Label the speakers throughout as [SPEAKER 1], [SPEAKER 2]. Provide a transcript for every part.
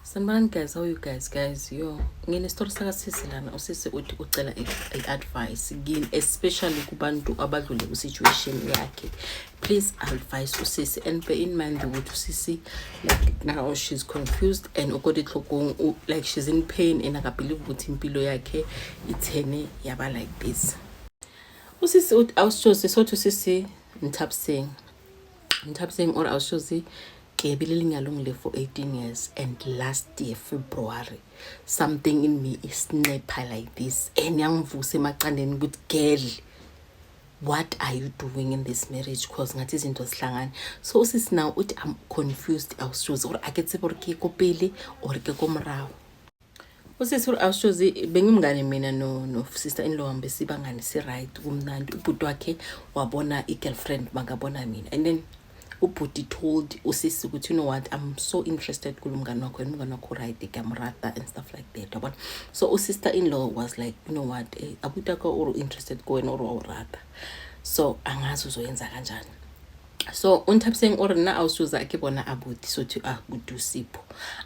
[SPEAKER 1] Sanibonani guys, how are you guys? Guys, yo, nginestori sakasisi lana. Usisi uthi ucela i-advice kini, especially kubantu abadlule ku-situation yakhe. Please advise usisi and bear in mind ukuthi usisi, like, now she's confused and uko ditlhokong, like, she's in pain and akabelieve ukuthi impilo yakhe ithene yaba like this. Usisi uthi awushozi sothi usisi Nthabiseng. Nthabiseng or awushozi ke bile lenyalong le for 18 years and last year February something in me is snapper like this and yangivusa emaqandeni ukuthi, "Girl, what are you doing in this marriage?" 'Cause ngathi izinto zihlangane. So usisi now uthi, "I'm confused, awushozi gore a ke tsebe gore ke ko pele or ke ko morago." Usisi uri, awushozi bengimngane mina no sister in law wami, besibangane, si-right, kumnandi. Ubhuti wakhe wabona i-girlfriend, bangabona mina, and then ubhuti told usisi ukuthi, "You know what, I'm so interested kulo mngane wakho and umngane wakho right, kuyamrata," and stuff like that, yabona. So usister in law was like, "You know what, abuti akho uri interested kuwena or wawurata, so angazi uzoyenza kanjani." So uNthabiseng ore nna awusuza ke bona abuti sothi abuti uSipho,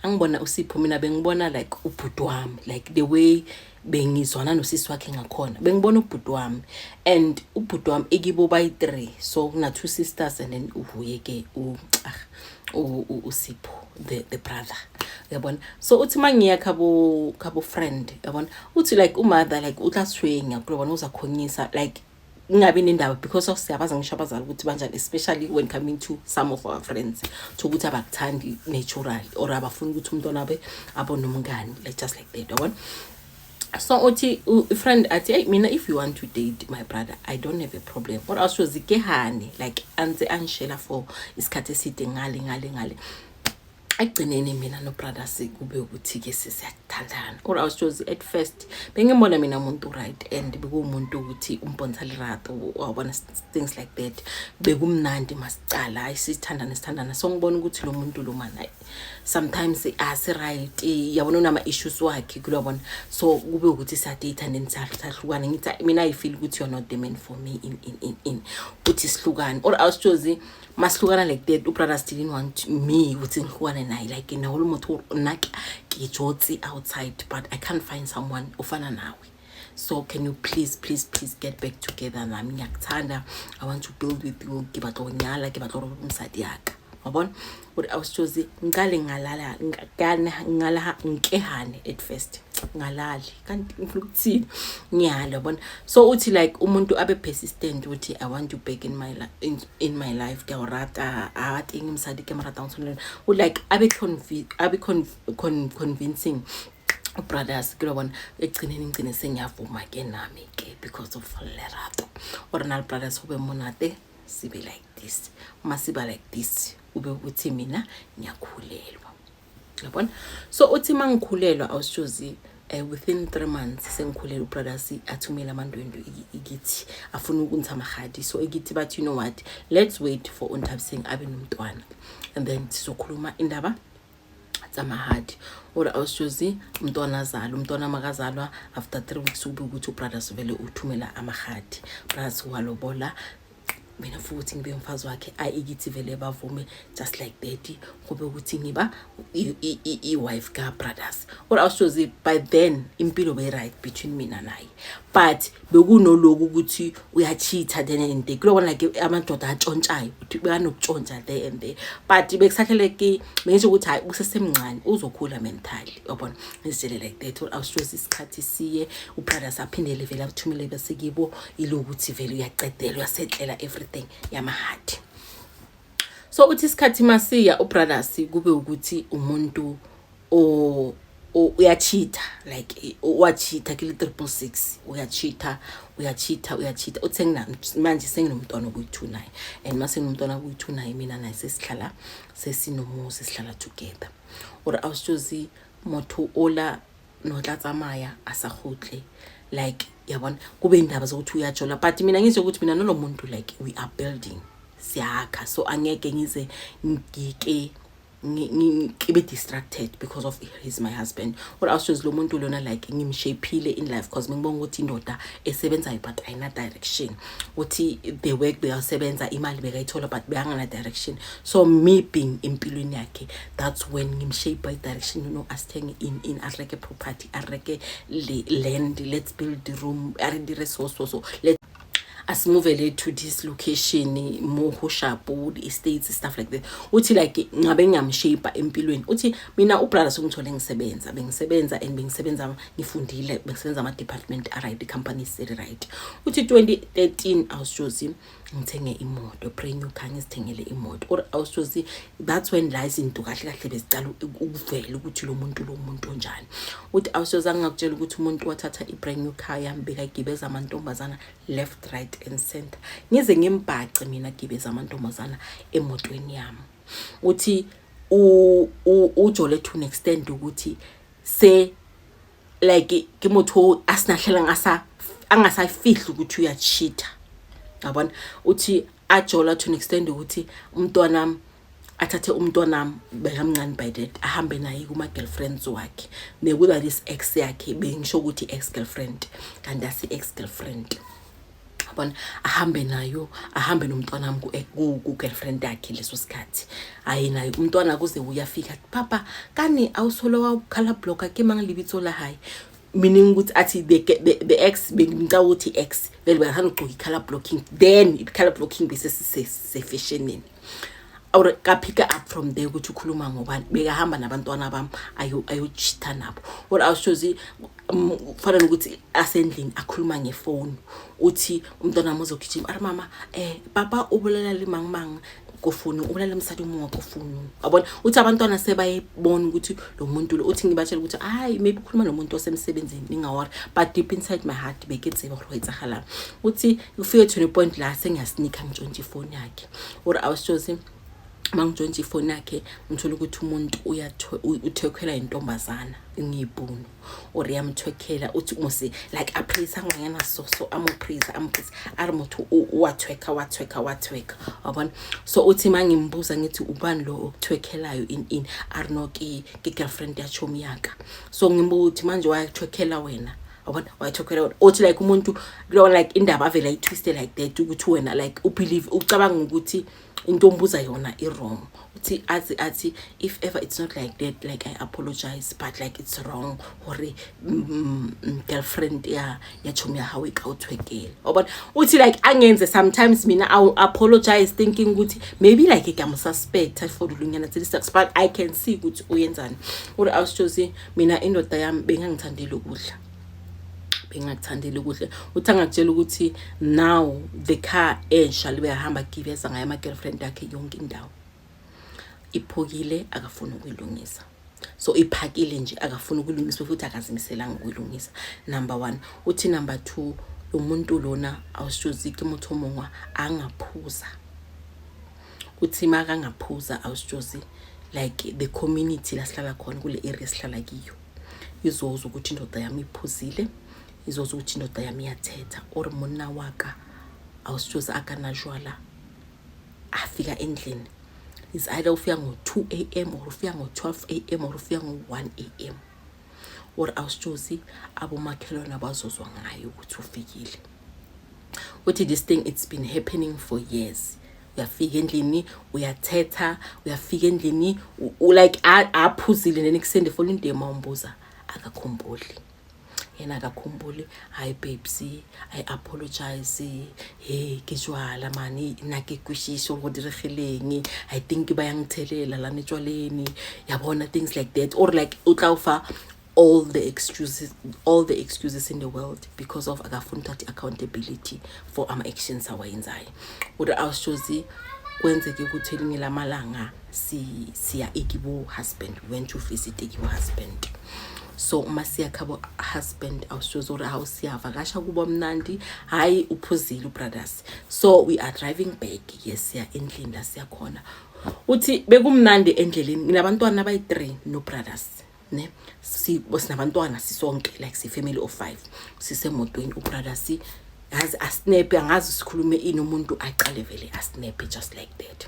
[SPEAKER 1] angibona uSipho, mina bengibona like ubhuti wami, like the way bengizwana nosisi wakhe ngakhona, bengibona ubhuti wami. And ubhuti wami ikibo bayi-three, so kuna two sisters and then uvuye ke uSipho, the brother, uyabona. So uthi mangiya khabo friend, uyabona, uthi like umother like utlaswenya kulobona uzakhonyisa, like ngingabi nendaba because of siyabazi ngisho abazali ukuthi banjani, especially when coming to some of our friends, to ukuthi abakuthandi natural or abafuni ukuthi umntwana abe abone umngani, like just like that, yabona. So uthi friend athi, "Hey mina, if you want to date my brother, I don't have a problem." Or awushozi ke hane, like anze angishela for isikhathi eside ngale ngale ngale, ekugcineni mina no-brothers kube ukuthi-ke sesiyathandana. Or awushozi at first bengimbona mina umuntu right and bekuwumuntu ukuthi umbonisa lerato, wabona, things like that. Bekumnandi masicala, hayi, sithandana sithandana. So ngibona ukuthi lo muntu lo mana sometimes asi-right, yabona, unama-issues wakhe kulobona. So kube ukuthi siyadate and then sahlukana. Ngithi mina, "I feel ukuthi you're not the man for me," in uthi sihlukane. Or awushozi masihlukana like that, ubrothers didn't want me ukuthi ngihlukane naye, like nawo lo motho nna ke jotse outside, but I can't find someone ofana nawe. So can you please, please, please get back together nami? Ngiyakuthanda, I want to build with you, ke batla go nyala, ke batla gore mosadi yaka, wabona. Uri awushozi ngicale ngalala ngala nkehane at first, ngalali kanti ngifuna ukuthini, ngiyala, yabona. So uthi like umuntu abe persistent ukuthi, "I want you back in my life, ke o rata, a teng mosadi ke mo ratang." Tshwanela o like abe convincing brothers ke lo bona. Ekugcineni ngigcine sengiyavuma ke nami ke because of lerato or nal brothers kube monate, sibe like this. Masiba like this, ube ukuthi mina ngiyakhulelwa, yabona. So uthi mangikhulelwa, awushozi within 3 months sengikhulelwa, ubrothers athumela amandwendwe ikithi, afuna ukuntsha amahadi. So ikithi bathi, "You know what, let's wait for uNthabiseng abe nomntwana and then sizokhuluma indaba tsamahadi." Or awushozi umntwana azalwa, umntwana makazalwa, after 3 weeks ube ukuthi ubrothers vele uthumela amahadi, brothers walobola mina futhi ngibe umfazi wakhe. Ayi, ikithi vele bavume just like that, kube ukuthi ngiba i-wife ka-brothers. Or awushozi by then impilo beyi-right between mina naye, but bekunoloku ukuthi uyachitha then and there, kulobona like amadoda atshontshayo, ukuthi bekanokutshontsha there and there, but bekusahlele ke bengisho ukuthi hayi, usesemncane, uzokhula mentally, uyabona, ngizitshele like that. Or awushozi isikhathi siye, ubrothers aphindele vele athumele besekibo ilokuthi vele uyacedela, uyasetlela everything yamahadi. So uthi isikhathi masiya, ubrothers kube ukuthi umuntu o uyachitha, like wachitha kile 666, uyachitha, uyachitha, uyachitha. Uthi manje senginomntwana okuyi-two naye, and mase nginomntwana okuyi-two naye, mina naye sesihlala, sesinomuzi, sihlala together. Or awushozi motho ola no tla tsamaya a sa kgutle, like yabona, kube indaba zokuthi uyajola, but mina ngizwe ukuthi mina nalo muntu, like, we are building, siyakha, so angeke ngize ngike. Ngibe distracted because of he's my husband. Or awushozi lo muntu lona, like, ngimshapeile in life because ngibonga ukuthi indoda esebenzayo but ayina direction. Uthi the work beyasebenza, imali bekayithola, but bekangana direction. So me being empilweni yakhe, that's when ngimshape by direction, asithenge in areke property, areke le land, let's build the room, a re dire so so so, let asimuvele to this location mo ho sharp, the estates, stuff like that. Uthi like ngabe ngiyamshape empilweni. Uthi mina ubrother sengithole ngisebenza, bengisebenza and bengisebenza ngifundile, bengisebenza ama department a right, company is right. Uthi 2013, awushozi, ngithenge imoto, brand new car, ngizithengele imoto. Or awushozi, that's when la izinto kahle kahle bezicala ukuvela ukuthi lo muntu onjani. Uthi awushozi, angingakutshela ukuthi umuntu wathatha i-brand new car yami, bekagibeza amantombazana left, right and center, ngize ngimbhace mina gibeza amantombazana emotweni yami. Uthi ujole to an extent ukuthi se like ke motho asinahlela ngasa angasayifihli ukuthi uyacheata, yabona. Uthi ajola to an extent ukuthi umntwana athathe umntwana bekamncane by that, ahambe naye kuma girlfriends wakhe, nekuba this ex yakhe, bengisho ukuthi ex girlfriend kanti asi ex girlfriend, yabona. Ahambe nayo, ahambe nomntwana wami ku girlfriend yakhe leso sikhathi, ayi naye umntwana kuze uyafika, "Papa, kani awusolo wa colour blocker ke mang lebitso la hae?" Meaning ukuthi athi the ex, bengicabanga ukuthi ex vele bekathanda ukugcoka i-colour blocking, then i-colour blocking bese sefashionini or ka pick up from there ukuthi ukhuluma ngobani. Bekahamba nabantwana bami ayochitha nabo. Or awushozi, kufana nokuthi asendlini akhuluma ngefoni, uthi umntwana wami uzogijima ari, "Mama, papa o bolela le mang mang ko founung, o bolela le mosadi o mongwe ko founung," yabona. Uthi abantwana sebayebona ukuthi lo muntu lo. Uthi ngibatshela ukuthi hayi, maybe ukhuluma nomuntu osemsebenzini, ningawari, but deep inside my heart beke tseba gore go etsagalang. Uthi ufike to a point la sengiyasnika, ngitshontshe ifoni yakhe. Or awushozi, mangitshontshe ifoni yakhe, ngithola ukuthi umuntu uthwekhwela intombazana ngiyibhunu or yamthwekhela. Uthi mose like apraise ngwanyana so so amopraise amopraise a re motho wathwekha, wathwekha, wathwekha, wabona. So uthi mangimbuza ngithi, "Ubani lo okuthwekhelayo in?" A re, "No, ke girlfriend ya chomi yaka." So ngimbuza ukuthi, "Manje wayathwekhela wena?" Yabona, wayathwekhela wena. Uthi like umuntu lo like indaba avele ayitwiste like that, ukuthi wena like ubelieve, ucabanga ukuthi into ombuza yona i-wrong. Uthi athi if ever it's not like that, like I apologize, but like it's wrong hore girlfriend ya chomi ya hao e ka o thwekela, wabona. Uthi like angenze sometimes mina I apologize thinking ukuthi maybe like ke suspect for dilonyana tse di but I can see ukuthi uyenzani. Uri awushozi, mina indoda yami bengangithandeli ukudla, bengakuthandeli ukudla. Uthi angakutshela ukuthi now the car ensha libe yahamba gibeza ngayo ama-girlfriend yakhe yonke indawo, iphukile, akafuni ukuyilungisa. So iphakile nje, akafuni ukuyilungisa futhi akazimiselanga ukuyilungisa, number one. Uthi number two, lo muntu lona, awushozi, ke motho o mongwe angaphuza. Uthi makangaphuza, awushozi, like the community la sihlala khona, kule area sihlala kiyo, izozwa ukuthi indoda yami iphuzile, izozwa ukuthi indoda yami iyathetha. Or monna wa ka, awushozi, akana jwala, afika endlini is either ufika ngo-2 a.m. or ufika ngo-12 a.m. or ufika ngo-1 a.m. Or awushozi, abomakhelwane abazozwa ngayo ukuthi ufikile. Uthi this thing, it's been happening for years. Uyafika endlini uyathetha, uyafika endlini like aphuzile, then ekuseni the following day mawumbuza akakhumbuli yena, akakhumbuli. "Hayi babes, I apologize, hey, ke jwala mani, nna ke kwešiše go diregileng, I think bayangithelela lana etjwaleni," yabona, things like that. Or like o tla o fa all the excuses, all the excuses in the world, because of akafuni uthatha i-accountability for ama-actions awayenzayo. Uri awushozi, kwenzeke ukuthi elinye lamalanga siya ekibo husband, we went to visit ekibo husband. So uma siya khabo husband, awushozi, uri hawu, siyavakasha kubo mnandi, hayi, uphuzile ubrothers. So we are driving back, yes, siya endlini la siyakhona. Uthi bekumnandi endleleni, nginabantwana abayi-three no brothers ne, sinabantwana sisonke, like si-family of five, sisemotweni. Ubrothers yazi asnap, angazi sikhulume ini, umuntu aqale vele asnap just like that.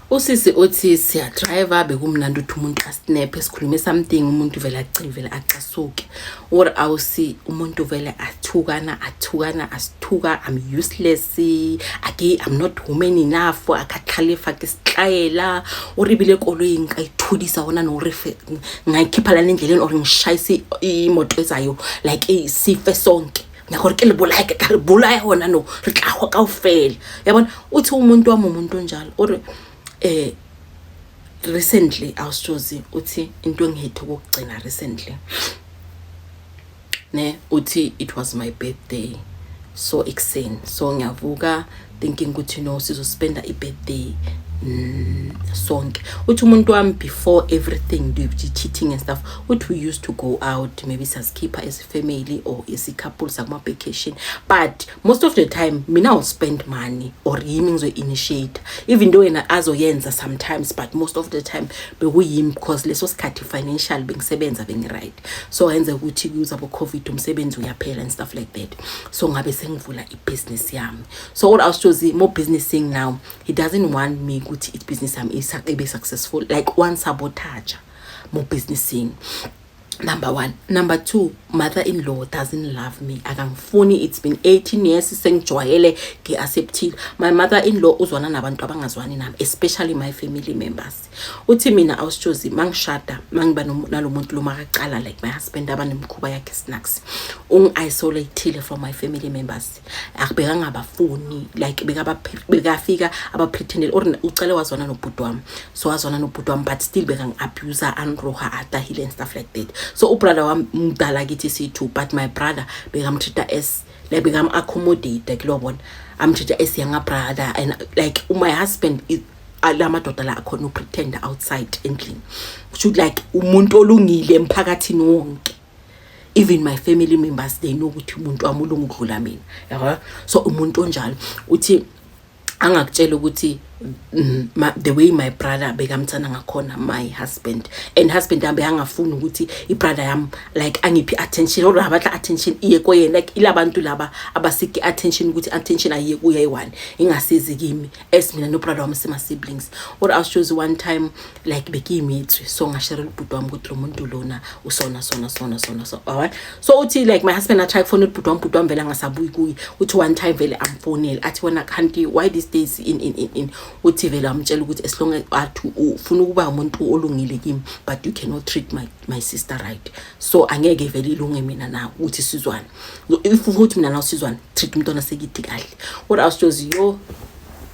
[SPEAKER 1] Usisi uthi siya-drive, bekumnandi, ukuthi umuntu asnap, sikhulume something, umuntu vele agcine vele acasuke or awusi umuntu vele athukana, athukana, asithuka, "I'm useless ake, I'm not woman enough," akatlhalefa ke sitlayela or ebile koloi nka ithulisa hona no re ngayikhipha lana endleleni or ngishayise imoto ezayo, like sife sonke, ngiyakho ke le bolaya, ke tla le bolaya hona no, re tla hwa kaofela, yabona. Uthi umuntu wami umuntu onjalo. Or recently, awushozi, uthi into engihethe kokugcina recently ne, uthi it was my birthday, so ekuseni so ngiyavuka thinking ukuthi no, sizospenda i-birthday sonke. Uthi umuntu wami before everything, the cheating and stuff, uthi we used to go out, maybe siyazikhipha as a family or as a couple sakuma-vacation, but most of the time mina will spend money or yimi ngizoyi-initiate, even though yena azoyenza sometimes, but most of the time bekuyimi because leso sikhathi financial bengisebenza, bengi-right. So yenza ukuthi kuza bo-COVID, umsebenzi uyaphela and stuff like that, so ngabe sengivula ibhizinisi yami. So all awushozi more businessing now, he doesn't want me ukuthi ibhizinisi yami ibe successful, like one sabotage more businessing, number one. Number two, mother-in-law doesn't love me, akangifuni. It's been 18 years, sengijwayele, ngi-acceptile. My mother-in-law uzwana nabantu abangazwani nami, especially my family members. Uthi mina awusitshozi, mangishada, mangiba nalo muntu lo, makaqala, like my husband, aba nemikhuba yakhe snacks, ungi-isolatile from my family members, akubekangabafuni, like bekafika abapretendele or ucale wazwana nobhuti wami, so wazwana nobhuti wami, but still bekangi-abuser, anroha, atahile and stuff like that. So ubrother wami mdala kithi siyi-two, but my brother bekamtreat as like bekam-accommodate kulobona, amtreat as younger brother, and like my husband is la madoda la akhona upretenda outside endlini, kusho like umuntu olungile emphakathini wonke. Even my family members, they know ukuthi umuntu wami ulunga ukudlula mina, yabo. So umuntu onjalo, uthi angakutshela ukuthi the way my brother bekamthanda ngakhona my husband, and husband yami bekangafuni ukuthi ibrother yami like angiphi attention or abatla attention iye koyena, like ilabantu laba abasiki attention, ukuthi attention ayiye kuye ayi-one, ingasizi kimi as mina no-brother wami sima-siblings. Or awushozi, one time like bekiyimitswi, so ngasharela ubhuti wami ukuthi lo muntu lona usona sona sona sona, so alright. So uthi like my husband atry kufonela ubhuti wami, ubhuti wami vele angasabuyi kuye. Uthi one time vele amfonele, athi wena kanti why these days in uthi vele amtshela ukuthi as long as athi ufuna ukuba umuntu olungile kimi, but you cannot treat my sister right, so angeke vele ilunge mina nawe ukuthi sizwane. If ukuthi mina nawe sizwane, treat umntwana sekithi kahle. Or awushozi, yo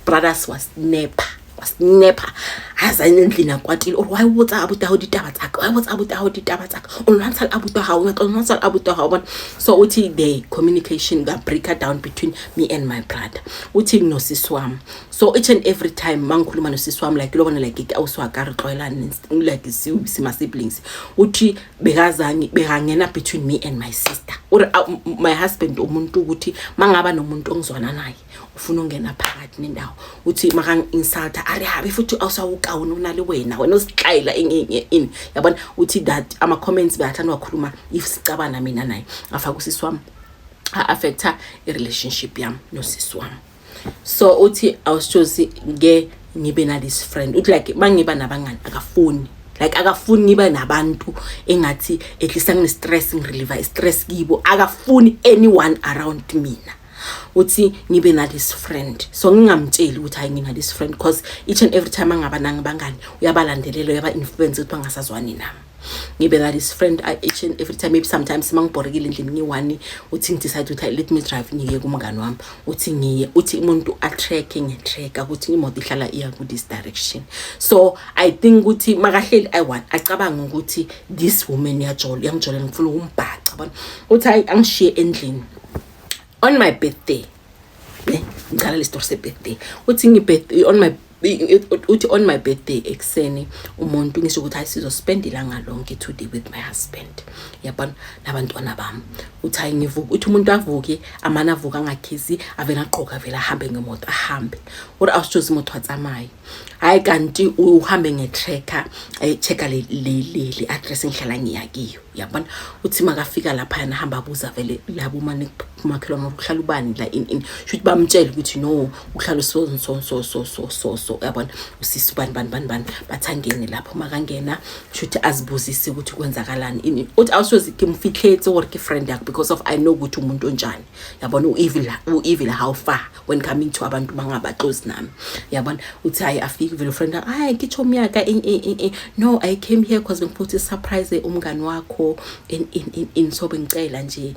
[SPEAKER 1] brothers wasnapha, wasnapha, aza endlini akwatile or why botsa abuti hao ditaba tsaka, why botsa abuti hao ditaba tsaka, o lwantsha le abuti wa hao, o lwantsha le abuti wa hao, bona. So uthi the communication ga break down between me and my brother. Uthi nosisi wami, so each and every time mangikhuluma nosisi wami, like lobona, like ke ausi wa ka, re tlwaelane, like sima siblings, uthi bekazange bekangena between me and my sister or my husband. Umuntu ukuthi mangaba nomuntu ongizwana naye, ufuna ungena phakathi nendawo. Uthi makangi-insulta, ari habe futhi awusawukawuni unale wena, wena usixayela ini, yabona. Uthi that ama-comments beyathanda wakhuluma if sicabana mina naye, afake usisi wami, a-affecta i-relationship yami nosisi wami. So uthi awusitshosi ke ngibe nalesi friend, uthi like mangiba nabangani akafuni, like akafuni ngibe nabantu engathi at least angine-stress, ngirelieve i-stress kibo, akafuni anyone around mina. Uthi ngibe nalesi friend, so ngingamtsheli ukuthi hayi, nginalesi friend, because each and every time angaba nangibangani uyabalandelela, uyaba-influence ukuthi bangasazwani nami. Ngibe nalesi friend, each and every time, maybe sometimes mangibhorekile endlini ngiyi-one, uthi ngidecide ukuthi hayi, let me drive ngiye kumngani wami. Uthi ngiye, uthi umuntu atrack nge-tracker ukuthi imoto ihlala iya ku-this direction. So I think ukuthi makahleli ayi-one acabanga ukuthi this woman iyajola, iyangijolela, ngifuna ukumbhaca, bona. Uthi hayi, angishiye endlini on my birthday ne, ngicala le story se-birthday. Uthi ngi-birthday on my, uthi on my birthday ekuseni umuntu ngisho ukuthi hayi, sizospend ilanga lonke today with my husband, yabona, nabantwana bami. Uthi hayi, ngivuka, uthi umuntu avuke, amane avuka angagezi, avele agqoka, avele ahambe ngemoto, ahambe uri awusitshozi imoto watsamaye. Hayi, kanti uhambe nge-tracker, check-a le address engihlala ngiya kiyo, yabona. Uthi makafika laphayana, ahamba abuza vele labo mane kumakhelwane, kuhlala ubani la, in in shuthi bamtshela ukuthi no, uhlala so so so so so so. So uyabona, usisi bani bani bani bani, bathi angene lapho. Makangena, shuthi azibuzise ukuthi kwenzakalani ini. Uthi awusoze ke mfihletse gore ke friend yakho, because of I know ukuthi umuntu onjani, yabona, u-evil, u-evil how far when coming to abantu bangaba close nami, yabona. Uthi hayi, afike vele friend, hayi, ke chomi yaka in in in. No, I came here because ngifuna surprise umngani wakho in so bengicela nje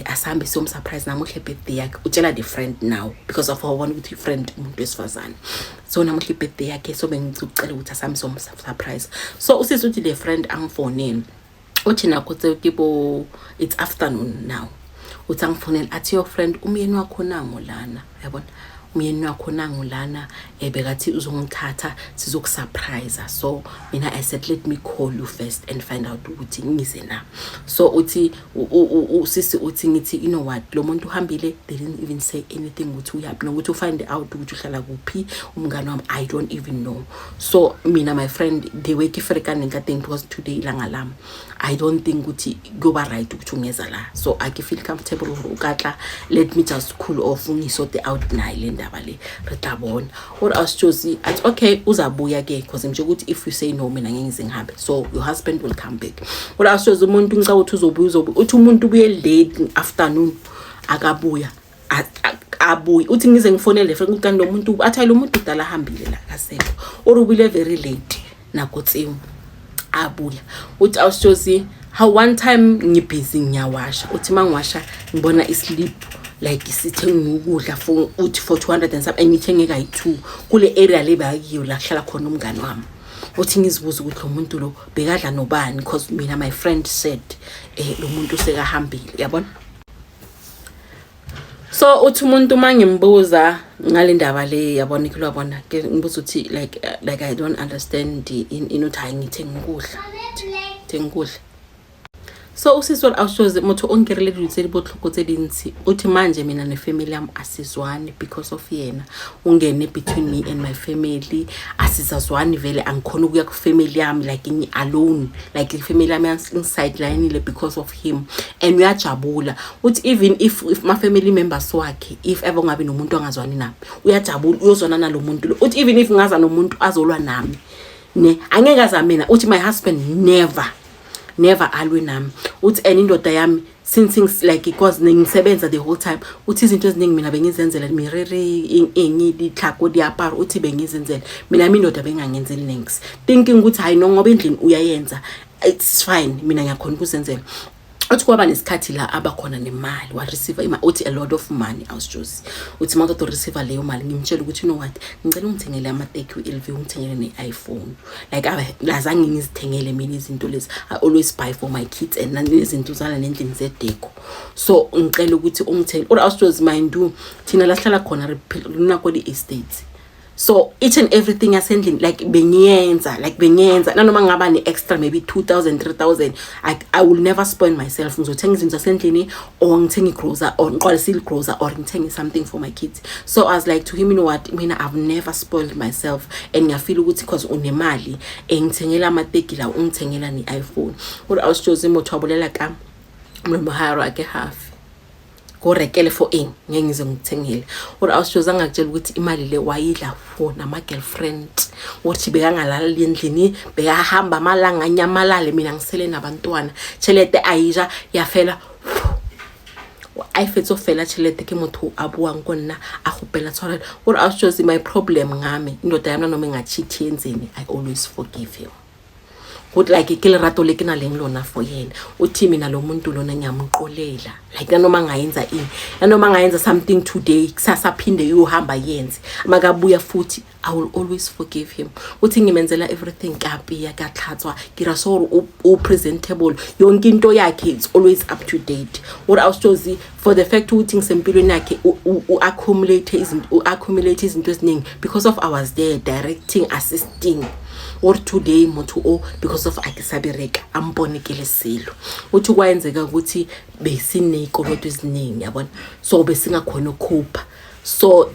[SPEAKER 1] asambe siyom surprise namuhla, birthday yakhe. Utshela the friend now because of wabona ukuthi friend umuntu wesifazane. So namuhla i-birthday yakhe, so bengicela ukuthi asambe siyom surprise. So usisi uthi le friend angifonele, uthi nakho tseo ke bo, it's afternoon now. Uthi angifonele, athi, "Your friend, umyeni wakho nango lana, yabona, umyeni wakho nango lana, bekathi uzongithatha sizokusurprise." So mina I said, "Let me call you first and find out ukuthi ngize na." So uthi usisi uthi ngithi, "You know what, lo muntu uhambile." They didn't even say anything ukuthi uyaphi nokuthi ufind out ukuthi uhlala kuphi umngane wami. I don't even know. So mina, my friend, the way ke ferekane ka teng, because today ilanga lami, I don't think ukuthi kuyoba right ukuthi ungeza la. So I feel comfortable gore o ka tla. Let me just cool off, ngisorte out naye le ndaba le, re tla bona. Or awusitshosi athi okay, uzabuya ke, because nje ukuthi if you say no, mina ngeke ngize ngihambe, so your husband will come back. Or awusitshosi, umuntu ngicabanga ukuthi uzobuya, uzobuya. Uthi umuntu ubuye late afternoon, akabuya, abuye. Uthi ngize ngifonele friend ukuthi kanti lo muntu, athi hayi, lo muntu kudala ahambile la, kasekho, or ubile very late nako tseo abuya. Uthi awusitshosi, how one time ngibhizi ngiyawasha, uthi mangiwasha ngibona islip like sithenga ukudla for, uthi for 200 and something, ngithenge kayi-2 kule area le bakiyo la kuhlala khona umngani wami. Uthi ngizibuza ukuthi lo muntu lo bekadla nobani, because mina my friend said lo muntu sekahambile, yabona. So uthi umuntu uma ngimbuza ngale ndaba le, yabona, ikho, yabona ke, ngibuza ukuthi like I don't understand in uthi hayi, ngithenga ukudla, thenga ukudla. So usisi awushoze motho o nkirile dilo tse di botlhoko tse dintsi. Uthi manje mina nefamily yami asizwani because of yena. Ungene between me and my family, asizazwani vele. Angikhona ukuya kufamily yami like ngi-alone, like ifamily yami ngisidelinile because of him, and uyajabula. Uthi even if ma-family members wakhe, if ever ungabi nomuntu angazwani nami, uyajabula, uyozwana nalo muntu lo. Uthi even if ngaza nomuntu azolwa nami ne, angeke aza mina. Uthi my husband never never alwe nami. Uthi and indoda yami since like because ngisebenza the whole time, uthi izinto eziningi mina bengizenzela, meriri, eng, ditlhako, diaparo, uthi bengizenzela mina. Indoda bengangenzeli niks, thinking ukuthi hayi no, ngoba endlini uyayenza, it's fine, mina ngiyakhona ukuzenzela. Uthi kwaba nesikhathi la abakhona nemali, wa-receive imali, uthi a lot of money, awusijosi. Uthi uma uqeda receive leyo mali, ngimtshela ukuthi, "You know what, ngicela ungithengele amateki u-LV, ungithengele ne-iPhone." Like azange ngizithengele mina izinto lezi. I always buy for my kids and nezinto zala nendlini zedeko, so ngicela ukuthi ungithengele. Or awusijosi, mind you, thina la sihlala khona nako di-estates, so each and everything yasendlini like bengiyenza, like bengiyenza nanoma ngaba ne-extra maybe 2000, 3000, I will never spoil myself. Ngizothenga izinto zasendlini or ngithenge igrocer or ngiqalisile igrocer or ngithenge something for my kids. So I was like to him, "You know what, mina I've never spoiled myself and ngiyafeel ukuthi because unemali, ngithengela amateki la, ungithengela ne-iPhone." Or awusitshozi, motho wa bolela ka molomo ha ke hafi go rekele for eng, ngeke ngize ngikuthengele. Or awusitshozi, angakutshela ukuthi imali le wayidla for nama-girlfriend. Uthi bekangalali endlini, bekahamba amalanga anyamalale, mina ngisele nabantwana. Tšhelete ayija ya fela, a e fetse fela tšhelete. Ke motho a buang ko nna a gopela tshwarelo. Gore awusitshozi, my problem ngami, indoda yami nanoma ingachithi yenzeni, I always forgive him. Ukuthi like ke lerato le ke na leng lona for yena. Uthi mina lo muntu lona ngiyamqolela, like nanoma angayenza ini, nanoma angayenza something today, kusasa aphinde iyohamba yenze, makabuya futhi, I will always forgive him. Uthi ngimenzela everything, ke apeya, ke a tlhatswa, ke ra so gore o presentable, yonke into yakhe it's always up to date. Ore awusitshozi, for the fact ukuthi ngisempilweni yakhe, u-accumulate izinto, u-accumulate izinto eziningi because of I was there directing, assisting. Or today motho o, because of ake sabereka, ambone ke le selo. Uthi kwayenzeka ukuthi besiney'koloto eziningi, yabona, so besingakhona ukukhupha. So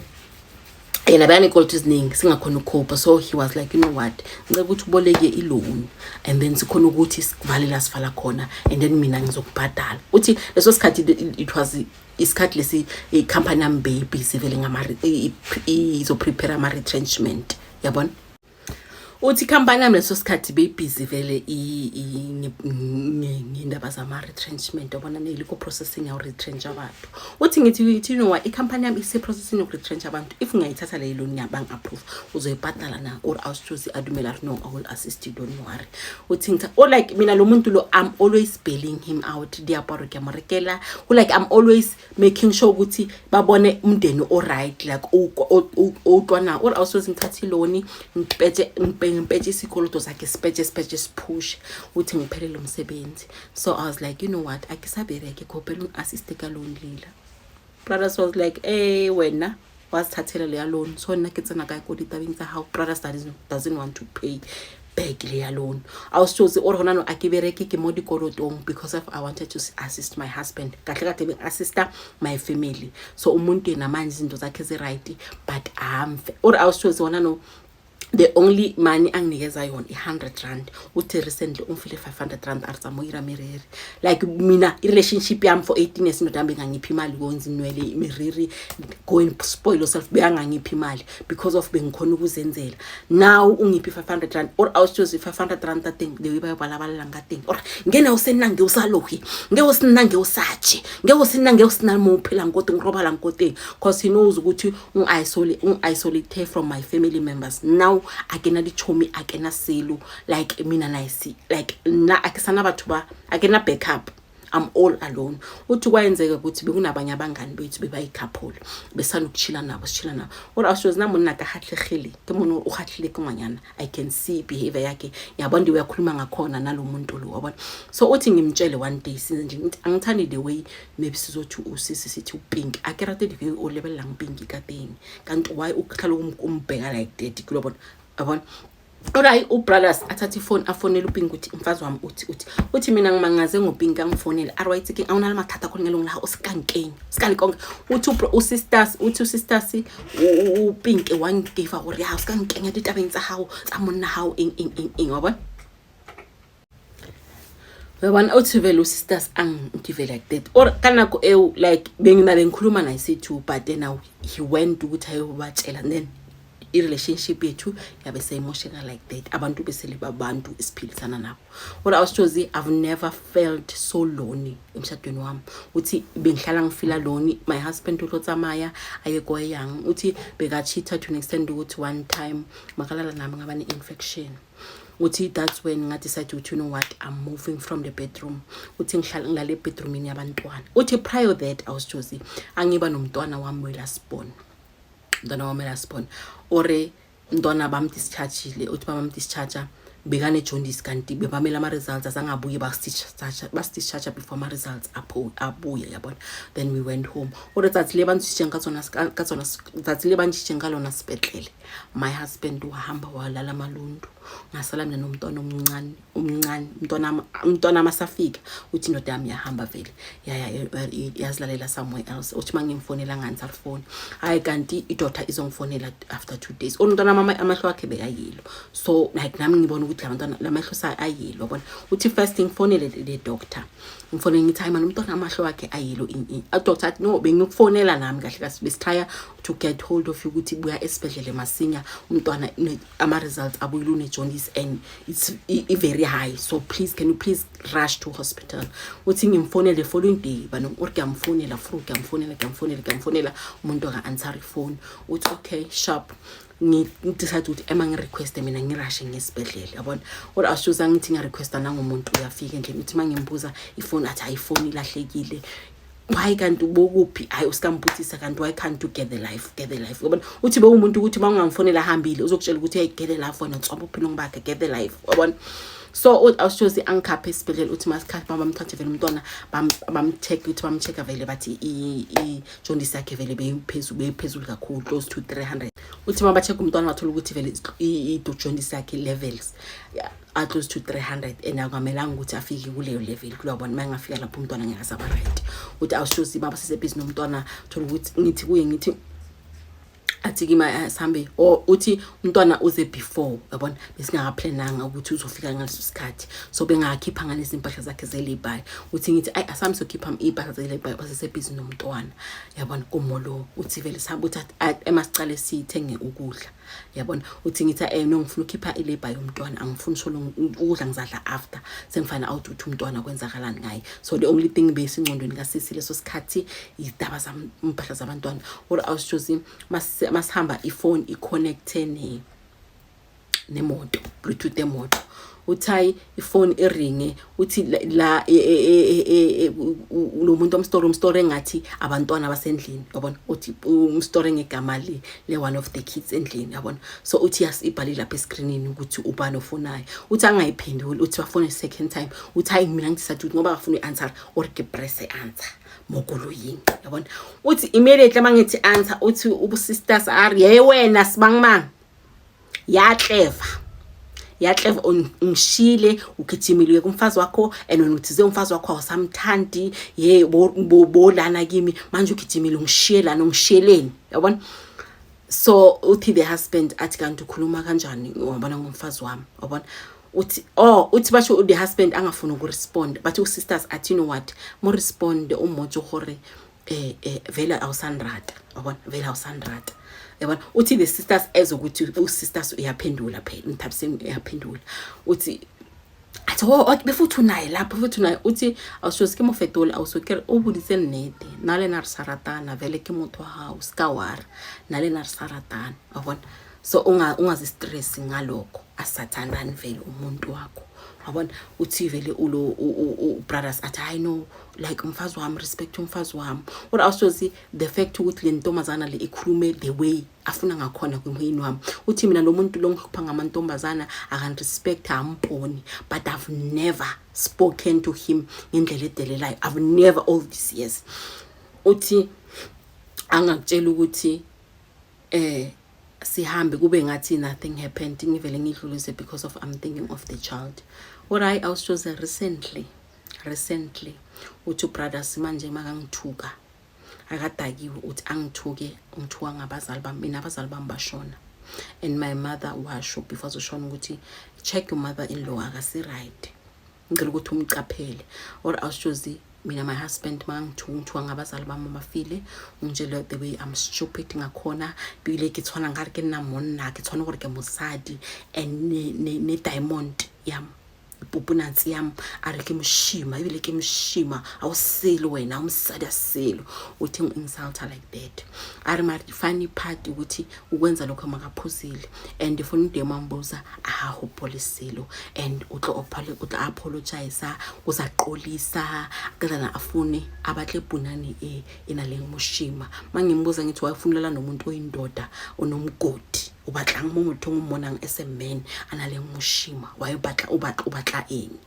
[SPEAKER 1] yena bekaney'koloto eziningi, singakhona ukukhupha. So he was like, "You know what, ngicela ukuthi uboleke i-loan and then sikhona ukuthi sivale la sivala khona and then mina ngizokubhadala." Uthi leso sikhathi it was isikhathi lesi ikhampani yami beyibhizi vele izoprepare ama-retrenchment. Yabona, uthi ikhampani yami leso sikhathi beyibhizi vele ngendaba zama-retrenchment, yabona, neyiliko processing yawu-retrench abantu. Uthi ngithi, "You know what, ikhampani yami ise-processing yoku-retrench abantu. If ngiyayithatha leyo loan, ngiyabang-approve, uzoyibhadala na?" Or awusithozi adumela, "No, I will assist you, don't worry." Uthi ngithi, or like mina lo muntu lo, I'm always bailing him out, diaparo ke a mo rekela, like I'm always making sure ukuthi babone umndeni o-right, like owutwana. Or awusoze ngithathe i-loan, ngipetshe ngipetshe isikoloto sakhe, sipetshe sipetshe siphushe. Uthi ngiphelele umsebenzi, so I was like, "You know what, akisabereke, khopela ungi-assiste ka loan lela." Brothers was like, "Eh, wena wazithathela leya loan, so nna ke tsena kae ko ditabeng tsa gago?" Brothers doesn't want to pay back leya loan. Awusithozi or hona no a ke bereke, ke mo dikolotong because of I wanted to assist my husband. Kahle kade beng-assista my family, so umuntu yena manje izinto zakhe zi-right, but amfe or awusithozi hona no the only money anginikeza yona i-R100. Uthi recently ungifile R500, a re tsa mo ira meriri. Like mina, i-relationship yami for 18 years, indoda yami bengangiphi imali kwenza inwele, imeriri, go and spoil yourself. Beyangangiphi imali because of bengikhona ukuzenzela. Now ungiphi R500, or awusithozi R500 teng the way bayobalabalela nga teng, or ngene o se nna nge o sa lohi, nge o se nna nge o sa je, nge o se nna nge o sena mo o phelang ko teng, o robalang ko teng, cause he knows ukuthi ungi-isolate from my family members. Now a ke na ditšhomi, a ke na selo, like mina nice, like nna a ke sana batho ba, a ke na backup, I'm all alone. Uthi kwayenzeka ukuthi bekunabanye abangani bethu bebayi-couple, besanokuchila nabo, sichila nabo. Or awushozi na monna ka kgatlhegile ke mone, o kgatlhile ke ngwanyana. I can see behavior yakhe, yabona, ndi uyakhuluma ngakhona nalo muntu lo, wabona. So uthi ngimtshele one day since nje, ngithi angithandi the way, maybe sizothi usisi, sithi uPink, a ke rate the way o lebelelang Pinky ka teng, kanti why uhlala umbheka like that kulobona, yabona. Alright, ubrothers athathe ifoni, afonele uPinki ukuthi umfazi wami uthi mina ngimangaze ngoPinki angifonele, a re wa itse keng, a o na le mathata khona ngelong la o se ka nkeng se ka lekonke. Uthi usisters, uthi usisters uPinki wangiva gore ya o se ka nkenya ditabeng tsa gago tsa monna gago, eng eng eng eng, wa bona, uyabona. Uthi vele usisters angive like that, or ka nako eo like bengina bengikhuluma naye sethu, but then now he went ukuthi ayobatshela, then i-relationship yethu yabe seyimosheka like that. Abantu besele babantu esiphilisana nabo. Kodwa awusithozi, I've never felt so lonely emshadweni wami. Uthi bengihlala ngifila lonely. My husband ulo tsamaya aye koyang. Uthi bekachitha to an extent ukuthi one time makalala nami ngaba ne-infection. Uthi that's when nga-decide ukuthi, "You know what, I'm moving from the bedroom." Uthi ngihlala ngilale ebedroomini yabantwana. Uthi prior that, awusithozi, angiba nomntwana wami we-last born, umntwana wami we-last born, ore umntwana bamdischargile. Uthi bamdischarge bekane-jaundice, kanti bebamele ama-results azangabuye, basidischarge before ama-results abuye, yabona. Then we went home. Ore tsatsi le ba ntshitseng ka tsona, ka tsona tsatsi le ba ntshitseng ka lona sepetlele, my husband wahamba walala malundu, ngasala mina nomntwana omncane omncane. Umntwana masafika, uthi indoda yami yahamba vele, yaya yazilalela somewhere else. Uthi uma ngimfonela ngangisafoni, hayi, kanti idoda izongifonela after 2 days. Umntwana mama amehlo akhe beka-yellow, so like nami ngibona ukuthi la bantwana lamehlo a-yellow, yabona. Uthi first ngifonele le doctor, ngifonele ngithi, "Hayi man, umntwana amahlo akhe a-yellow." Doctor athi, "No, bengikufonela nami kahle kahle, besithaya to get hold of you ukuthi buya esibhedlele masinya, umntwana ama-results abuyile, une-jaundice and it's i-very high, so please, can you please rush to hospital?" Uthi ngimfonele the following day bano, or kuyamfonela fru, kuyamfonela, kuyamfonela, kuyamfonela, umuntu aka-answer ifoni. Uthi okay, sharp, ngidecide ukuthi ema ngirequeste mina ngirashe ngesibhedlela, yabona. Or ashuza ngithi ngiyarequesta nangomuntu uyafika endlini. Uthi uma ngimbuza ifoni, athi hayi, ifoni ilahlekile. Why kanti ubokuphi? Hayi, usikambuthisa kanti why can't you get the life, get the life, yabona. Uthi bewumuntu ukuthi uma ungamfonela ahambile, uzokutshela ukuthi hey, get the life wena, tswaba uphilong bakhe, get the life, yabona. So awushozi angikhaphe esibhedlela. Uthi masikhathi bamthathe vele umntwana, bamcheck, uthi bamcheck-a vele, bathi i-jaundice yakhe vele beyiphezulu, beyiphezulu kakhulu, close to 300. Uthi uma ba-check umntwana, wathola ukuthi vele i-jaundice yakhe levels are close to 300 and akumelanga ukuthi afike kuleyo level, kulabona. Uma engafika lapho umntwana ngeke asaba right. Uthi awushozi baba sisebhizi nomntwana, thola ukuthi ngithi kuye, ngithi athi kimi sihambe, or uthi umntwana uze before, yabona, besingakaplananga ukuthi uzofika ngaleso sikhathi, so bengakhipha ngalezi mpahla zakhe ze-lay-by. Uthi ngithi ayi, asambe sokhipha iy'mpahla ze-lay-by, basesebhizi nomntwana, yabona, kumolo. Uthi vele sihambe, uthi emasicale sithenge ukudla. Yabona, uthi ngithi no, ngifuna ukukhipha i-labour yomntwana, angifuni solo ukudla, ngizadla after sengifana out ukuthi umntwana kwenzakalani ngaye. So the only thing besingcondweni kasisi leso sikhathi izindaba zampahla zabantwana. Or awusitshozi, masihamba ifone i-connecte nemoto, Bluetooth emoto. Uthi hayi, ifoni iringe. Uthi la lo muntu omstore, umstore engathi abantwana basendlini, yabona. Uthi umstore ngegama le one of the kids endlini, yabona. So uthi yas ibhale lapha escreenini ukuthi ubani ofonayo. Uthi angayiphenduli. Uthi bafone second time. Uthi hayi, mina ngi-decide ukuthi ngoba akafuna i-answer or ke press answer mokoloyini, yabona. Uthi immediately mangithi answer, uthi ubusisters ari ye wena sibangmang yatleva yatleva, ungishile, ugijimile kumfazi wakho and wena uthize umfazi wakho awusamthandi, ye bolana kimi manje, ugijimile, ungishiye lana, ungishiyeleni, yabona. So uthi the husband athi, "Kanti ukhuluma kanjani, wabona, ngomfazi wami?" Wabona. Uthi oh, uthi basho the husband angafuni ukurespond, but usisters athi, "You know what, mo respond, umotsho gore vele awusanrata, yabona, vele awusanrata," yabona. Uthi the sisters ezokuthi usisters uyaphendula phela, uMthabiseni uyaphendula. Uthi athi, "Oh okay, befuthi unaye lapho, futhi unaye." Uthi awushozi ke mo fetola, awuso ke o boditse nnete, nna le na re sa ratana vele, ke motho wa gago, ska wara, nna le na re sa ratana, wabona. So ungazi-stress ngalokho, asathandani vele umuntu wakho, wabona. Uthi vele ulo brothers athi, "Hayi no, like umfazi wami, respect umfazi wami." Or awusozi the fact ukuthi le ntombazana le ikhulume the way afuna ngakhona kumyeni wami. Uthi mina lo muntu lo ngihlupha ngamantombazana, akanirespect, amponi, but I've never spoken to him ngendlela edelelayo. I've never, all these years. Uthi angakutshela ukuthi sihambe kube ngathi nothing happened, ngivele ngidlulise because of I'm thinking of the child. What I awushoze recently, uthi brothers manje makangithuka akadakiwe, uthi angithuke, ngithuka ngabazali bami. Mina abazali bami bashona and my mother washo before azoshona ukuthi, "Check your mother in law, akasi right, ngicela ukuthi umcaphele." Or awushozi mina my husband makangithuka, ngithuka ngabazali bami abafile, ungitshela the way I'm stupid ngakhona, bile ke tshwana nkare ke nna monna, ke tshwana gore ke mosadi and ne diamond yam, ipupunatsi yam, a re ke moshima ebile ke moshima, awusele wena umsadi aselo. Uthi ngi-insulta like that. A re mara funny part ukuthi ukwenza lokho makaphuzile and funa into emambuza ahahopole selo and o tlo apologize, uzaqolisa kazana afune abatle punani e enaleng moshima. Mangimbuza ngithi wayefunela nomuntu oyindoda onomgodi, o batlang mo mothong o mmonang as a man a na leng moshima, wa batla, o batla eng?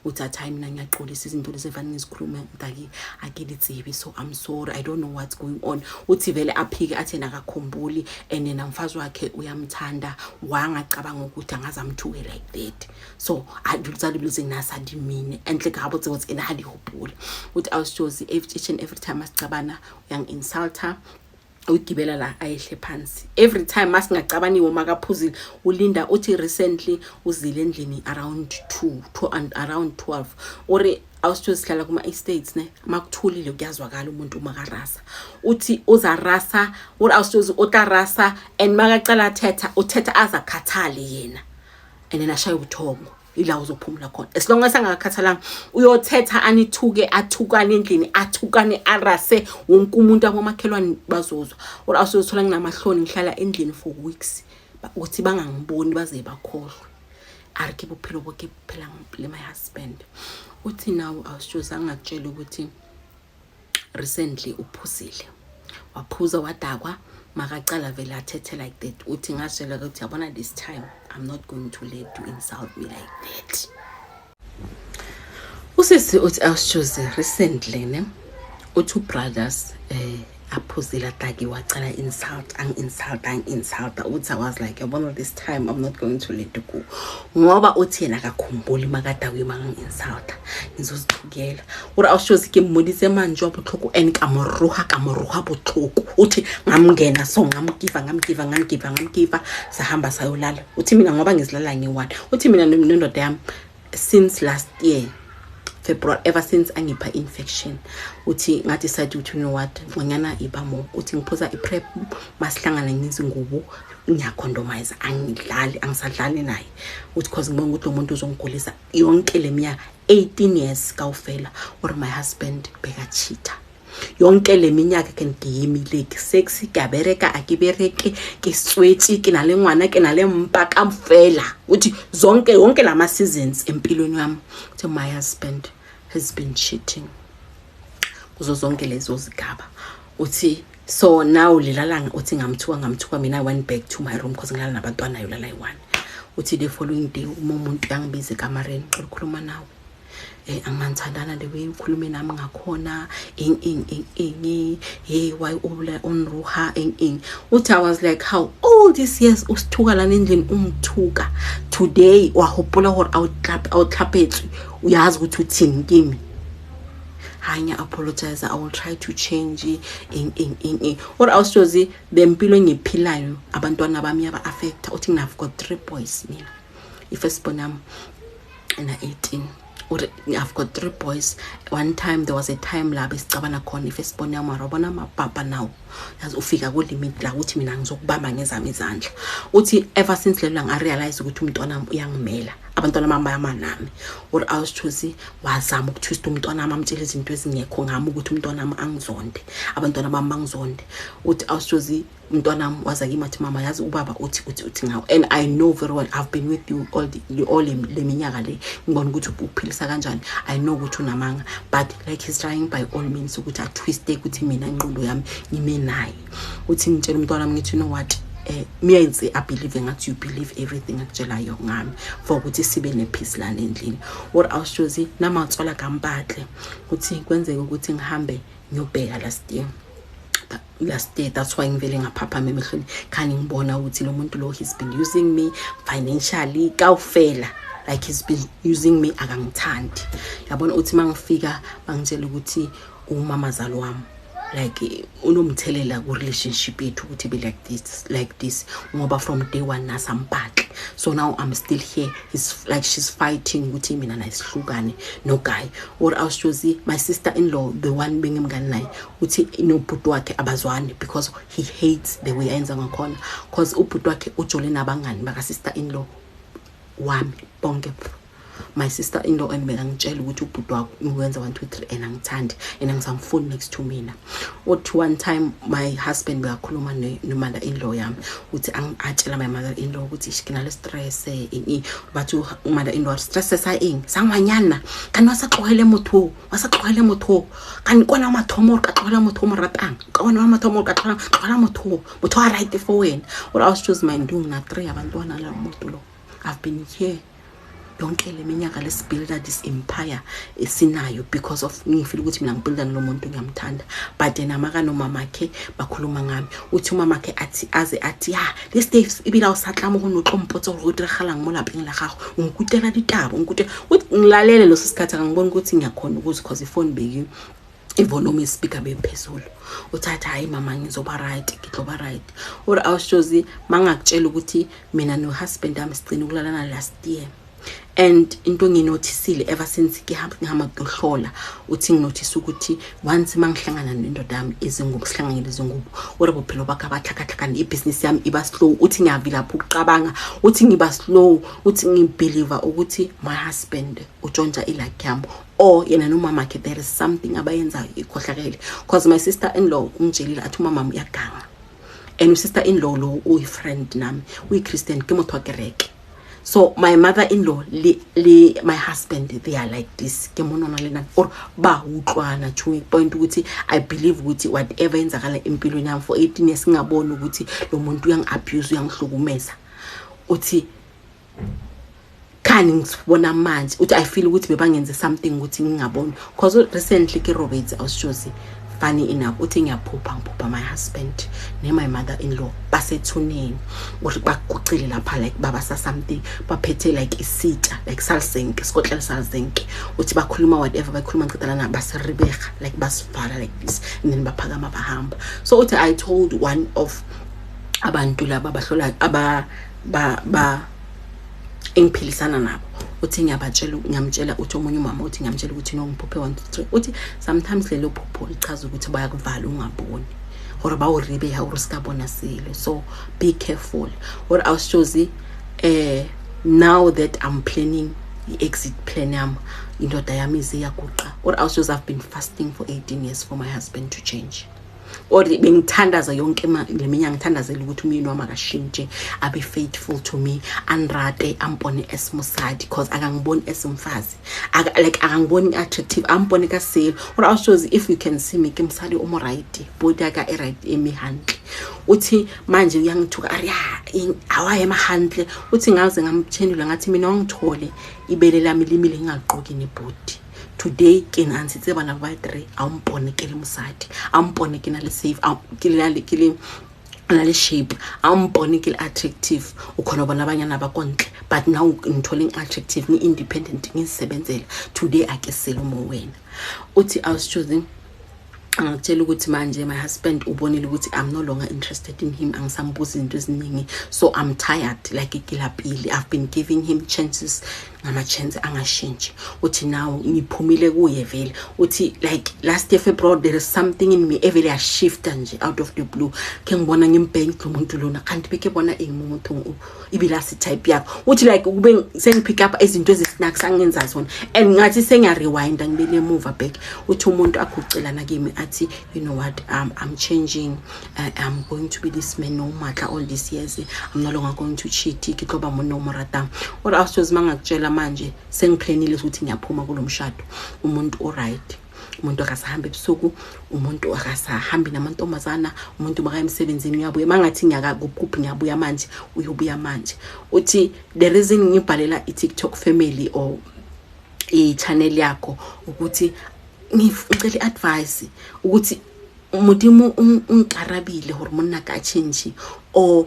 [SPEAKER 1] Uthi athi, "Hayi, mina ngiyaqolisa, izinto lezi evane ngizikhulume ngidaki ake ditsibi, so I'm sorry, I don't know what's going on." Uthi vele aphike, athi yena akakhumbuli and yena mfazi wakhe uyamthanda, wangacabanga ukuthi angaze amthuke like that. So a dilo tsa dilo tse nna sa di mine entle ka botse botse ena ha di hopola. Uthi awushozi each and every time asicabana uyang-insulta, uyigibela la ayehle phansi. Every time masingacabaniwe makaphuzile ulinda. Uthi recently uzile endlini around 2 2 and around 12. Uri awusitho sihlala kuma-estates ne, makuthulile kuyazwakala umuntu uma karasa. Uthi uzarasa, uri awusithozi utarasa and makacala athetha, uthetha azakhathale yena and then ashaye ubuthongo, ila uzophumula khona. As long as angakhathalanga uyothetha, anithuke, athukane endlini, athukane, arase wonke umuntu, abomakhelwane bazozwa. Or awusozithola nginamahloni, ngihlala endlini for weeks ukuthi bangangiboni baze bakhohlwe. A re ke bophelo bo ke phelang le my husband. Uthi nawo awusitshozi angakutshela ukuthi recently uphuzile, waphuza wadakwa, makacala vele athethe like that. Uthi ngatshela ukuthi, "Yabona, this time I'm not going to let you insult me like that." Usisi uthi awusitshozi recently ne, uthi ubrothers aphuzile, adakiwe, wacala insult, angi-insult, angi-insulta. Uthi I was like, "Yabona, this time I'm not going to let you go," ngoba uthi yena akakhumbuli makadakiwe makangi-insulta, ngizozithukela. Uri awushozi ke mmoditse mantswe a botlhoko and ka mo roga, ka mo roga botlhoko. Uthi ngamngena so ngamgiva, ngamgiva, ngamgiva, ngamgiva, sahamba sayolala. Uthi mina ngoba ngizilala nge-one. Uthi mina nendoda yami since last year February, ever since angipha infection, uthi nga-decide ukuthi, you know what, ngonyana iba mo. Uthi ngiphuza i-PrEP, masihlangana ngizingubo. Ngiyacondomize, angidlali, angisadlali naye. Uthi cause ngibona ukuthi lo muntu uzongigulisa yonke le minyaka, 18 years kawufela. Or my husband bekacheata yonke le minyaka ke ngiyimile, ke sexy, ke a bereka, a ke bereke, ke tswetse, ke na le ngwana, ke na le mpa kamfela. Uthi zonke, yonke lama seasons empilweni yami, uthi my husband has been cheating kuzo zonke lezo zigaba. Uthi so now lelalanga, uthi ngamthuka, ngamthuka mina. I went back to my room because ngilala nabantwana, yolala yi-one. Uthi the following day uma umuntu uyangibiza ekamareni, "Cela ukukhuluma nawe." Angimanthandana the way ukhulume nami ngakhona, ing ing ing ing, hey, why ula onruha, ing ing. Uthi I was like, "How all these years usithuka lana endlini, ungithuka, today wahopola gore awutlapetswe, uyazi ukuthi uthini kimi?" Hayi, ngiya-apologize, I will try to change, ing ing ing ing. Or awushozi lempilo engiyiphilayo, abantwana bami yaba-affecta. Uthi ngina, I've got three boys mina. I-first born yami ena-18. Uri I've got three boys. One time, there was a time la besicabana khona, i-first born yami wabona amapapa nawo, yazi ufika ku-limit la uthi mina ngizokubamba ngezami izandla. Uthi ever since lelo ngarealize ukuthi umntwana wami uyangimela, abantwana bami bayama nami. Or awusithusi wazama ukutwista umntwana wami, amtshela izinto ezingekho ngami ukuthi umntwana wami angizonde, abantwana bami bangizonde. Uthi awusithusi umntwana wami waza kimi athi, "Mama, yazi ubaba uthi uthi uthi ngawo, and I know very well I've been with you all le minyaka le, ngibona ukuthi uphilisa kanjani. I know ukuthi unamanga, but like he's trying by all means ukuthi atwiste ukuthi mina ingqondo yami ngime naye." Uthi ngitshela umntwana wami, ngithi, "You know what, miyenze abelieve ngathi you believe everything akutshelayo ngami for ukuthi sibe ne-peace lana endlini." Or awushozi namatswala kampatle. Uthi kwenzeka ukuthi ngihambe ngiyobheka last year, last year. That's why ngivele ngaphaphama emehlweni, khani ngibona ukuthi lo muntu lo, he's been using me financially kawufela, like he's been using me, akangithandi, yabona. Uthi mangifika bangitshela ukuthi umamazalo wami like unomthelela ku-relationship yethu ukuthi be like this, like this, ngoba from day one nasampatli. So now I'm still here. It's like she's fighting ukuthi mina naye sihlukane no-guy. Or awushozi my sister in law, the one bengimngani naye, uthi nobhuti wakhe abazwani because he hates the way ayenza ngakhona, cause ubhuti wakhe ujole nabangani baka-sister in law wami bonke. My sister in law and bekangitshela ukuthi ubhuti wakho ngiwenza 1 2 3 and angithandi and angisamfuni next to mina. Uthi one time my husband bekakhuluma no-mother in law yami, uthi atshela my mother in law ukuthi ke na le stress eng. Bathi mother in law, "Stress sa eng sa ngwanyana? Kana wa sa tlogele motho, wa sa tlogele motho, kane kwana wa mathomo gore ka tlogela motho o mo ratang, ka ona wa mathomo gore ka tlogela motho, motho wa right for wena." Or I was just mind na three abantwana la muntu lo. I've been here yonke le minyaka lesibuilda this empire esinayo because of ngifeel ukuthi mina ngibuilda nalo muntu, ngiyamthanda, but yena makanomamakhe bakhuluma ngami. Uthi umamakhe athi aze athi, "Ya, this day ebile o sa tla mo go no tlo mpotsa gore go diragalang mo lapeng la gago, o nkutela ditaba, o nkutela." Uthi ngilalele leso sikhathi, angiboni ukuthi ngiyakhona ukuze cause ifoni beki ivolume yespeaker bephezulu. Uthatha, "Hayi mama, ngizoba right, ngidloba right." Or awushozi mangakutshela ukuthi mina no-husband ami sigcina ukulalana last year, and into enginothisile ever since ngihamba kuyohlola, uthi nginothise ukuthi once mangihlangana nendoda yami, izingubo sihlanganyele izingubo, ore bophelo bakhe abahlakahlakane, ibhizinisi yami iba slow. Uthi ngiyavilapha ukucabanga, uthi ngiba slow. Uthi ngibelieve ukuthi my husband utshontsha iluck yami or yena nomamakhe there is something abayenzayo ikhohlakele, cause my sister in law ungitshelile athi umama uyaganga, and usister in law lo uyi-friend nami, uyi-Christian, ke motho wa kereke. So my mother-in-law le my husband, they are like this, ke monona le nana or ba utlwana to a point ukuthi I believe ukuthi whatever yenzakala empilweni yami for 18 years, ngingaboni ukuthi lo muntu uyangi-abuse, uyangihlukumeza. Uthi khani ngisibona manje, uthi I feel ukuthi bebangenze something ukuthi ngingaboni, cause recently ke Roberts awushozi, funny enough, uthi ngiyaphupha, ngiphupha my husband ne my mother in law basethuneni, or bagucile lapha like babasa something, baphethe like isitsha, like salzenke, isikotlela salzenke. Uthi bakhuluma whatever bakhuluma, ngiceda lana basiribega, like basivala like this, and then baphakama bahamba. So uthi I told one of abantu laba abahlola aba ba ba engiphilisana nabo, uthi ngiyabatshela, ngiyamtshela. Uthi omunye umama, uthi ngiyamtshela ukuthi no, ngiphuphe 1 2 3. Uthi sometimes lelo phupho lichaza ukuthi bayakuvala ungaboni. Gore ba o ribe ha gore se ka bona selo. So be careful. Gore awushozi now that I'm planning i-exit plan yami, indoda yami ize yaguqa. Or awushozi, I've been fasting for 18 years for my husband to change, or bengithandaza yonke le minyaka, ngithandazela ukuthi umyeni wami akashintshe, abe faithful to me, anrate, ambone as mosadi, because akangiboni as umfazi. Like akangiboni attractive, ambone ka sale. Or awushozi, if you can see me, ke mosadi o mo right, body ya ka e right, eme hantle. Uthi manje uyangithuka, ari awayema hantle. Uthi ngaze ngamtshendula, ngathi mina wangithole ibele lami limile, ngingagqoki nebhodi. Today ke ntshitse bana ba three, a mpone ke le mosadi, a mpone ke na le safe, ke le na le shape, a mpone ke le attractive. O khona bona abanyana ba kontle, but now ngithole ngi-attractive, ngi-independent, ngizisebenzela. Today ake selo mo wena. Uthi awusitshozi, angakutshela ukuthi manje my husband ubonile ukuthi I'm no longer interested in him, angisambuzi izinto eziningi, so I'm tired, like kilapile. I've been giving him chances ngama-chance, angashintshi. Uthi now ngiphumile kuye vele. Uthi like last year February, there is something in me evele yashifta nje out of the blue, khe ngibona ngimbhenki lo muntu lona, kanti beke bona eng mo mothong o, ebile a se type yakho. Uthi like kube sengipick up izinto ezisnacks angenza zona, and ngathi sengiya-rewinda, ngibele emuva back. Uthi umuntu agucelana kimi, athi, "You know what, I'm changing, I'm going to be this man no matter all these years. I'm no longer going to cheat, ke tlo ba monna o mo ratang." Or awushozi, mangakutshela manje sengiplanile ukuthi ngiyaphuma kulo mshado. Umuntu o-right, umuntu akasahambi ebusuku, umuntu akasahambi namantombazana, umuntu makaya emsebenzini uyabuya. Mangathi ngiyakuphi, ngiyabuya manje, uyobuya manje. Uthi the reason ngibhalela i-TikTok family or i-channel yakho ukuthi ngicela i-advice ukuthi Modimo ungikarabile hore monna ka change, or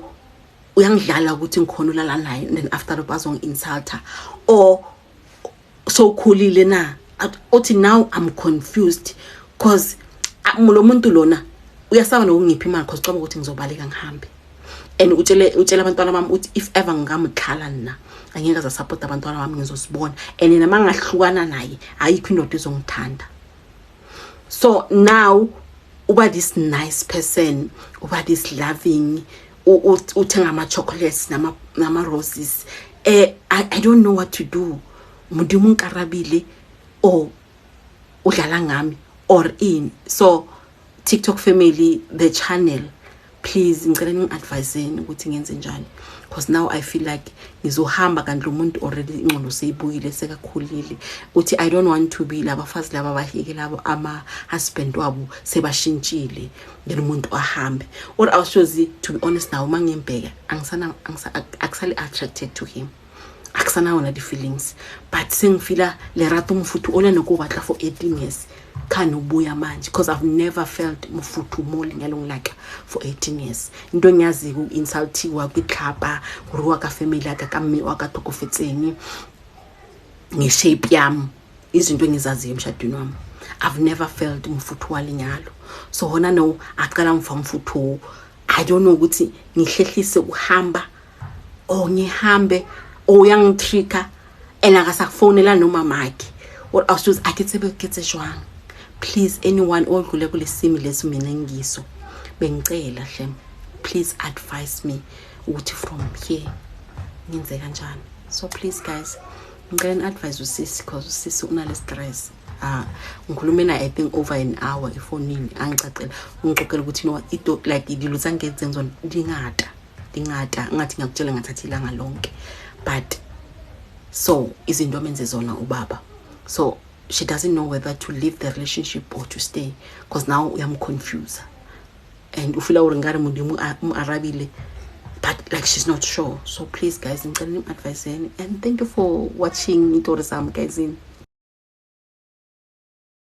[SPEAKER 1] uyangidlala ukuthi ngikhona ulala naye, and then after lokho azongi-insulta, or sowukhulile na? Uthi now I'm confused, 'cause lo muntu lona uyasaba nokungipha imali, 'cause ucabanga ukuthi ngizobaleka ngihambe. And utshele abantwana bami uthi if ever ngingamdlala nna, angeke aza-support abantwana bami, ngizosibona. And yena mangahlukana naye, ayikho indoda ezongithanda. So now uba this nice person, uba this loving, uthenga ama-chocolates nama-roses. I don't know what to do. Modimo nkarabile or udlala ngami or ini? So TikTok family, the channel, please, ngicela ningi-adviseni ukuthi ngenze njani, because now I feel like ngizohamba, kanti lo muntu already ingqondo seyibuyile, sekakhulile. Uthi I don't want to be labafazi laba abahike labo ama-husband wabo sebashintshile, then umuntu ahambe. Or awushozi, to be honest, now uma ngimbheka, akusali attracted to him, akusanawo na di-feelings, but sengifila lerato, mofuthu ona ne ko batla for 18 years khani ubuya manje, because I've never felt mofuthu mo lenyalong laka for 18 years. Into engiyaziko uku-insultiwa, kwitlhapa, go rua ka family yaka, ka mme wa ka tlhokofetseng, ngeshape yami, izinto engizaziyo emshadweni wami. I've never felt mofuthu wa lenyalo, so hona no aqala mfa mfuthu. I don't know ukuthi ngihlehlise ukuhamba or ngihambe, or uyangitricka and akasakufonela nomamakhe, or awusuze ake tsebe ke tse jwang. Please, anyone odlule kule simo lesi mina engiso, bengicela hle, please advise me ukuthi from here ngenze kanjani. So please guys, ngicela ni-advise usisi, because usisi unale stress. Ngikhulume naye, I think, over an hour efonini, angicacela, ungixoxela ukuthi you know what, ito like dilo tsa nketseng tsona di ngata, di ngata, ngathi ngiyakutshela ngathatha ilanga lonke. But so izinto amenze zona ubaba, so she doesn't know whether to leave the relationship or to stay, because now uyamconfuse and ufila gore nkare Modimo mo arabile, but like she's not sure. So please guys, ngicela nim-adviseni, and thank you for watching itori zami, guys.